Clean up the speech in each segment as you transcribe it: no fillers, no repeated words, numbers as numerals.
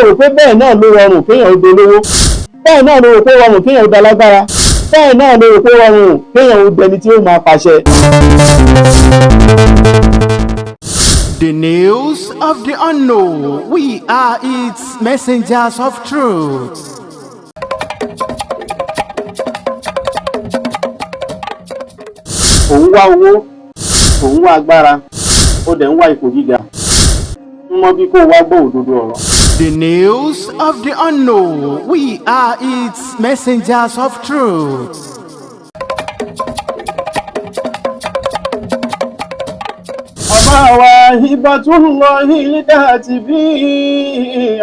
Rò pé bẹ́ẹ̀ náà ló rọrùn kéèyàn ó dolówó, bẹ́ẹ̀ náà ló rò pé rọrùn kéèyàn ó dalágbára, bẹ́ẹ̀ náà ló rò pé rọrùn kéèyàn ó dẹni tí ó máa pàṣẹ. The news of the unknown. We are its messengers of truth. Òun wá owó, òun wá agbára, ó dẹ̀ ń wá ipò gíga. Ń mọ bí kó wá gbọ́ òdodo ọ̀rọ̀. The news of the unknown. We are its messengers of truth. Bàbá wa Hibatullahi lídàtì bí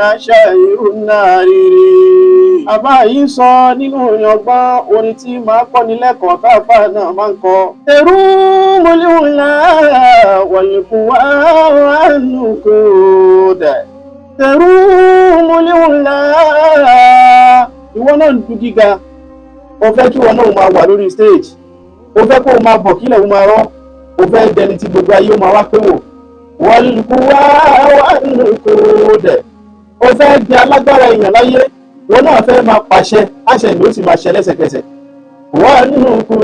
àṣà irú náà rírì. Bàbá yìí sọ nínú ìyàngbọ́n orin tí máa kọ́ni lẹ́kọ̀ọ́ táfà náà máa ń kọ. Ẹ̀rú mọ́lẹ́wọ̀lá wọ̀lẹ̀kùn wá wà nùkú dẹ̀. Ẹ̀rú mọ́lẹ́wọ̀lá, ìwọ náà ń du gíga. O fẹ́ kí ìwọ náà máa wà lórí stage. O fẹ́ kó o máa bọ̀ kílẹ̀ o máa rọ́, o fẹ́ dẹni tí gbogbo ayé ó máa wá pé wò. Wọ́n kú wá wá kú dẹ̀. O fẹ́ di alágbára èèyàn láyé, wọn náà fẹ́ máa pàṣẹ, àṣẹ ni ó sì máa ṣẹ lẹ́sẹ̀kẹsẹ̀. Wọ́n kú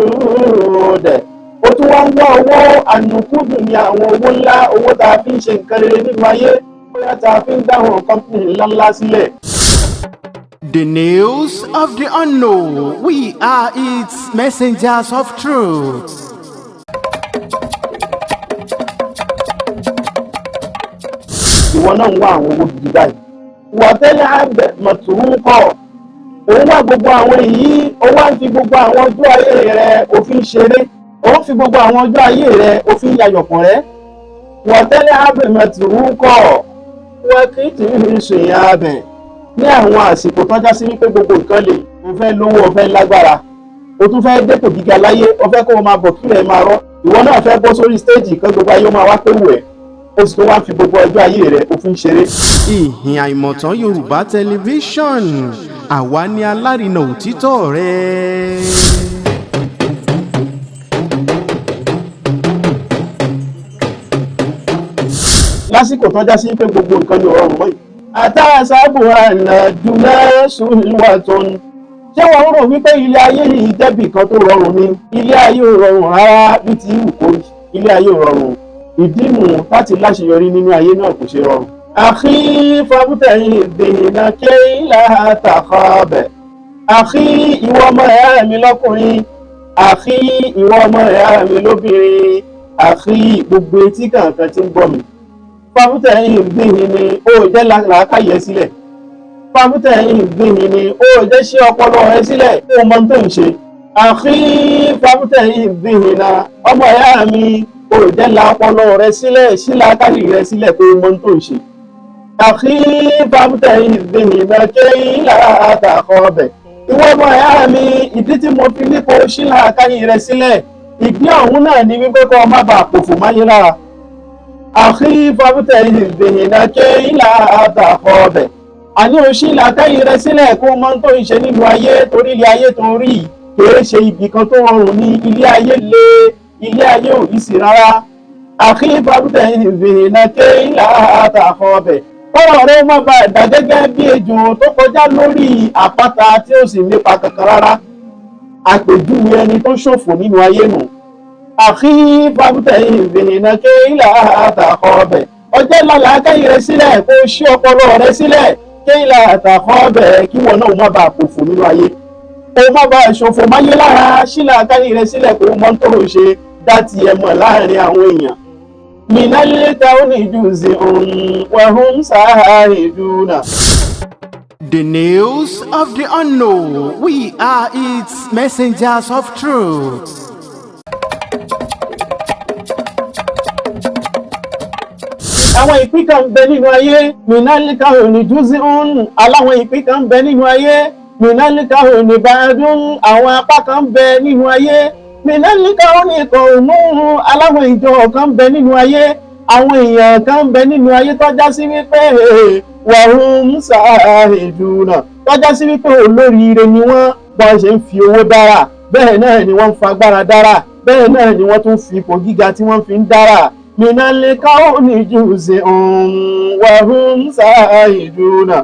dẹ̀. O tún wá ń wá owó. Ànùkúdù ní àwọn owó ńlá, owó tá a fi ń ṣe nǹkan rere nínú ayé, bóyá tá a fi ń dáhùn company ńláńlá sílẹ̀. The news of the unknown. We are its messengers of truth. Ìwọ náà ń wá àwọn owó gidi báyìí. Wà tẹ́lẹ̀ àbẹ̀ mọ̀tòrúkọ̀, òun wá gbogbo àwọn èyí, ó wá ń fi gbogbo àwọn ọjọ́ ayé rẹ òfin ṣeré, òun fi gbogbo àwọn ọjọ́ ayé rẹ òfin yayọ̀pọ̀ rẹ. Wà tẹ́lẹ̀ àbẹ̀ mọ̀tòrúkọ̀, wọ́n kì í tì í sùn abẹ̀ ní àwọn àsìkò tọ́já sí wípé gbogbo nǹkan lè. O fẹ́ lówó, o fẹ́ lágbára, o tún fẹ́ dépò gíga láyé, o fẹ́ kó o máa bọ̀ kílẹ̀ máa rọ́, ìwọ náà fẹ́ bọ́ sórí stage kan, gbogbo ayé ó máa wá pé wù ẹ́, ó sì tún wá fi gbogbo ọjọ́ ayé rẹ̀ ó fi ń ṣeré. Ìhìn Àìmọ̀tán Yorùbá Tẹlifíṣọ̀n, àwa ni alárinà òtítọ́ rẹ̀. Lásìkò tó já sí pé gbogbo nǹkan ní ọ̀rọ̀ mọ́ yìí. Àtàṣàbò ànàdúnà sùnwàtún. Ṣé wọ́n rò wípé ilé ayé yìí jẹ́bì kan tó rọrùn ni? Ilé ayé ò rọrùn rárá bí ti wù kó rí. Ilé ayé ò rọrùn. Ìdí nù láti láṣeyọrí nínú ayé náà kò ṣe rọrùn. Àkí fàbútẹ̀yìn ìdènà kéèlà àtàkọ́bẹ̀. Àkí, ìwọ ọmọ ẹ̀yà mi lọ́kùnrin. Àkí, ìwọ ọmọ ẹ̀yà mi lóbìnrin. Àkí, gbogbo etí kankan tí ń gbọ́ mi. Fàbútẹ̀yìn ìgbìhìn ni ó jẹ́ làákàyè sílẹ̀. Fàbútẹ̀yìn ìgbìhìn ni ó jẹ́ ṣí ọpọlọ rẹ sílẹ̀ kó o mọ tó ń ṣe. Àkí fàbútẹ̀yìn ìgbìhìn na, ọmọ ẹ̀yà mi, ó jẹ́ la ọpọlọ rẹ sílẹ̀, ṣí làákàyè rẹ sílẹ̀ kó o mọ tó ń ṣe. Àkí fàbútẹ̀yìn ìgbìhìn na kéyìn àtàkọ́ ọbẹ̀. Ìwọ ọmọ ẹ̀yà mi, ìdí tí mo fi ní kó o ṣí làákàyè rẹ sílẹ̀, ìdí ọ̀hún náà ni wípé kó o má bàa pòfò máyé lára. Àkí fàbútẹ̀yìn ìgbìhìn kéyìn àtàkọ́ ọbẹ̀. Àní o ṣí làákàyè rẹ sílẹ̀ kó o mọ tó ń ṣe nínú ayé, torí ilé ayé tó ń rí kìí ṣe ibì kan tó rọrùn ní. Ilé ayé le, ilé ayé ò yí sí rárá. Àkí fàbútẹ̀yìn ìgbìhìn kéyìn àtàkọ́ ọbẹ̀. Kọ́rọ̀ rẹ má bàa dà gẹ́gẹ́ bí ejò tó kọjá lórí àpáta tí ó sì nípa kankan rárá. Àpèjúwe ẹni tó ṣòfò nínú ayé nù. Àkí fàbútẹ̀yìn ìgbìhìn kéyìn àtàkọ́ ọbẹ̀. Ọjọ́ làákàyè rẹ sílẹ̀, kó o ṣí ọpọlọ rẹ sílẹ̀, kéyìn àtàkọ́ ọbẹ̀, kí wọn náà má bàa pòfò nínú ayé, kó o má bàa ṣòfò máyé lára. Ṣí làákàyè rẹ sílẹ̀ kó o mọ tó o ṣe dá tiẹ̀ mọ̀ láàrin àwọn èèyàn. Minalita oníjùzì wàhùn sáàrìdùnà. The news of the unknown. We are its messengers of truth. Àwọn ìpín kan ń bẹ nínú ayé. Minalika oníjùzì aláwọn ìpín kan ń bẹ nínú ayé. Minalika oníbàdún, àwọn apá kan ń bẹ nínú ayé. Minalika oníkọ̀ọ̀mù, aláwọn ìjọ kan ń bẹ nínú ayé. Àwọn èèyàn kan ń bẹ nínú ayé tọ́já sí wípé wàhùn sáàrìdùnà, tọ́já sí wípé olóríire ni wọ́n. Bọ́n ṣe ń fi owó dára, bẹ́ẹ̀ náà ni wọ́n ń fagbára dára, bẹ́ẹ̀ náà ni wọ́n tún fi ipò gíga tí wọ́n fi ń dára. Minalika oníjùzì wàhùn sáàrìdùnà.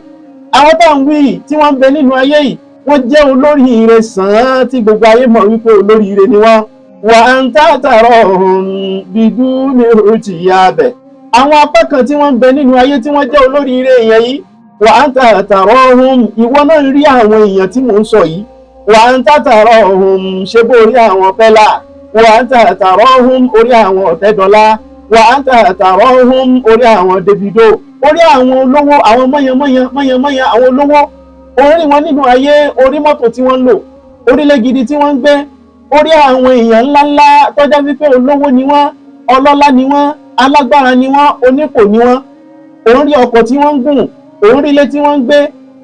Àwọn tá à ń wí yìí tí wọ́n ń bẹ nínú ayé yìí, wọ́n jẹ́ olóríire sàn án tí gbogbo ayé mọ̀ wípé olóríire ni wọ́n. Wa anta tarahum biduni irtiyab. Àwọn apá kan tí wọ́n ń bẹ nínú ayé tí wọ́n jẹ́ olóríire èèyàn yìí, wa anta tarahum, ìwọ náà rí àwọn èèyàn tí mò ń sọ yìí. Wa anta tarahum, ṣe bó rí àwọn Fẹlá? Wa anta tarahum, orí àwọn Ọ̀tẹ́dọ́lá. Wa anta tarahum, orí àwọn Davido, orí àwọn olówó, àwọn mọ́yánmọ́yán mọ́yánmọ́yán, àwọn olówó, orí wọn nínú ayé, orí mọ́tò tí wọ́n ń lò, orílẹ̀ gidi tí wọ́n ń gbé, orí àwọn èèyàn ńláńlá tọ́já wípé olówó ni wọ́n, ọlọ́lá ni wọ́n, alágbára ni wọ́n, onípò ni wọ́n. Òun rí ọkọ̀ tí wọ́n ń gùn, òun rí ilé tí wọ́n ń gbé,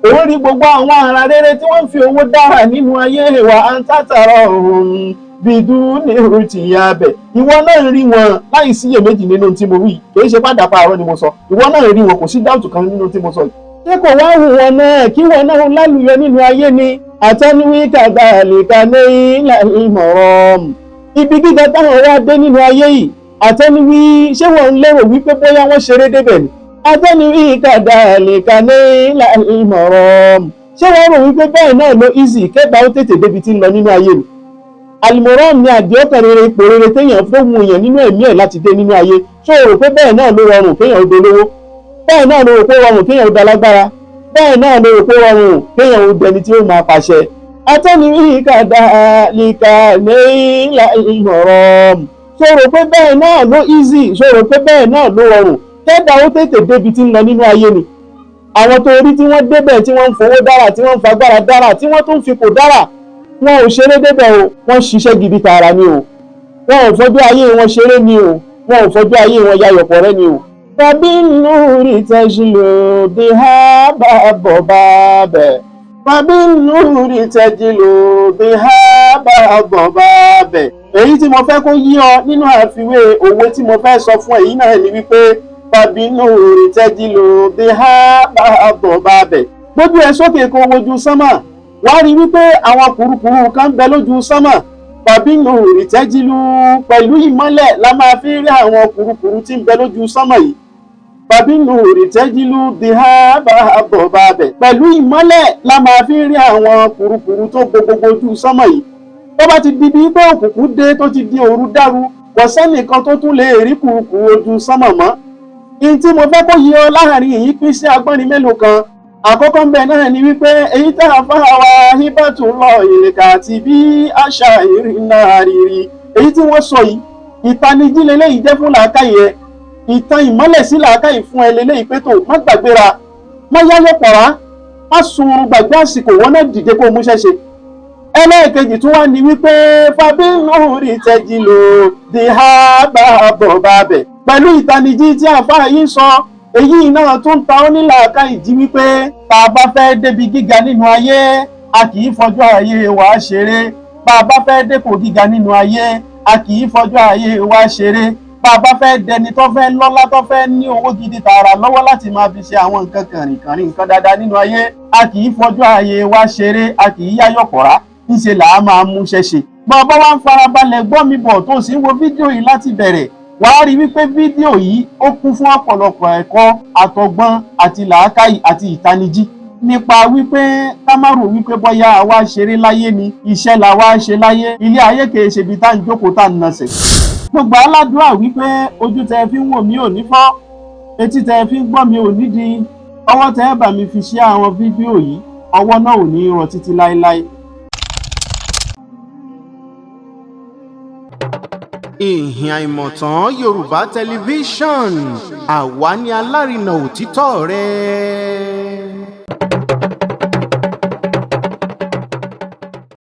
òun rí gbogbo àwọn ará rere tí wọ́n ń fi owó dára nínú ayé. Wa anta tarahum biduni irtiyab. Ìwọ náà rí wọn láì síyèméjì nínú tí mo wí, kì í ṣe padà pààrọ̀ ni mo sọ. Ìwọ náà rí wọn, kò sí dáùtù kan nínú tí mo sọ yìí. Ṣé kò wá wù wọn náà kí wọn náà lálùyọ nínú ayé ni? Àtẹnuwí kadhalika nailal maram. Ibi gíga táwọn wá dé nínú ayé yìí, àtẹnuwí, ṣé wọn ń lérò wípé bóyá wọ́n ṣeré débẹ̀ ni? Àtẹnuwí kadhalika nailal maram. Ṣé wọ́n rò wípé bẹ́ẹ̀ náà ló easy kẹ́gbà ó tètè débi tí ń lọ nínú ayé ni? Alimoram ni àdìọ́kàn rere, ipò rere téèyàn fóun èèyàn nínú ẹ̀mí ẹ̀ láti dé nínú ayé. Ṣé o rò pé bẹ́ẹ̀ náà ló rọrùn kéèyàn ó dolówó? Bẹ́ẹ̀ náà ló rò pé rọrùn kéèyàn ó dalágbára? Bẹ́ẹ̀ náà ló rò pé rọrùn kéèyàn ó dẹni tí ó máa pàṣẹ? Atẹ́ni kadhalika nailal maram. Ṣé o rò pé bẹ́ẹ̀ náà ló easy? Ṣé o rò pé bẹ́ẹ̀ náà ló rọrùn kẹ́dà ó tètè débi tí ń lọ nínú ayé ni? Àwọn tó rí tí wọ́n débẹ̀, tí wọ́n ń fowó dára, tí wọ́n ń fagbára dára, tí wọ́n tún ń fipò dára, wọn ò ṣeré débẹ̀ o. Wọ́n ṣiṣẹ́ gidi tààrà ni o. Wọn ò fọjú ayé wọn ṣeré ni o. Wọn ò fọjú ayé wọn yayọ̀pọ̀ rẹ́ ni o. Fabinnuri tajlu biha ba'd. Fabinnuri tajlu biha ba'd. Èyí tí mo fẹ́ kó yí ọ nínú àfiwé òwe tí mo fẹ́ sọ fún èyí náà ni wípé fabinnuri tajlu biha ba'd. Gbójú ẹ sókè kó wojú sánmà, wàá rí wípé àwọn kùrukùru kan bẹ lójú sánmà. Fabinnuri tajlu, pẹ̀lú ìmọ́lẹ̀ la máa fi rí àwọn kùrukùru tí ń bẹ lójú sánmà yìí. Fabinnuri tajlu biha ba'd. Pẹ̀lú ìmọ́lẹ̀ la máa fi rí àwọn kùrukùru tó gbogbo ojú sánmà yìí. Tó bá ti di bí pé òkùnkùn dé, tó ti di òru dáru, kò sẹ́nìkan tó tún lè rí kùrukùru ojú sánmà mọ́. Ihun tí mo fẹ́ kó yé ọ láàrin èyí pín sí agbọ́nrin mélòó kan. Àkọ́kọ́ ń bẹ náà ni wípé èyí tá a fà wá Hibatullah àti bí àṣà ìrìnà àrírí, èyí tí wọ́n sọ yìí, ìtanijí leléyìí jẹ́ fún làákàyè ẹ, ìtàn ìmọ́lẹ̀ sí làákàyè fún ẹ leléyìí pé tó má gbàgbéra, má yáyọ̀ pọ̀rá, má sunrun gbàgbé àsìkò, wọn náà dìde kó múṣẹ́ ṣe. Ẹlẹ́ẹ̀kejì tún wá ní wípé fabinnuri tajlu biha ba'd. Pẹ̀lú ìtanijí tí àfáà yìí ń sọ, èyí náà tún ta ó ní làákàyè jí wípé tá a bá fẹ́ débi gíga nínú ayé, a kì í fọjọ́ ayé wa ṣeré. Bá a bá fẹ́ dépò gíga nínú ayé, a kì í fọjọ́ ayé wa ṣeré. Bá a bá fẹ́ dẹni tó fẹ́ lọ́lá, tó fẹ́ ní owó gidi tààrà lọ́wọ́ láti máa fi ṣe àwọn nǹkan kànrìnkànrìn, nǹkan dáadáa nínú ayé, a kì í fọjọ́ ayé wa ṣeré, a kì í yáyọ̀ pọ̀rá, ńṣe là á máa múṣẹ́ ṣe. Bá a bá wá ń farabalẹ̀ gbọ́ mi bọ̀, tó sì ń wo fídíò yìí láti bẹ̀rẹ̀, wàá rí wípé fídíò yìí ó kún fún ọ̀pọ̀lọpọ̀ ẹ̀kọ́ àtọgbọ́n àti làákàyè àti ìtanijí nípa wípé ká má rò wípé bóyá àwa ṣeré láyé ni, iṣẹ́ la wá ṣe láyé. Ilé ayé kìí ṣe ibi tá à ń jókòó tá à ń nasẹ̀. Gbogbo aládùúrà wípé ojú tẹ fi ń wò mí ò ní fọ́, etí tẹ fi ń gbọ́ mi ò ní di, ọwọ́ tẹ bá mi fi ṣe àwọn fídíò yìí, ọwọ́ náà ò ní rọ títí láéláé. Ìhìn Àìmọ̀tán Yorùbá Tẹlifíṣọ̀n, àwa ni alárinà òtítọ́ rẹ̀.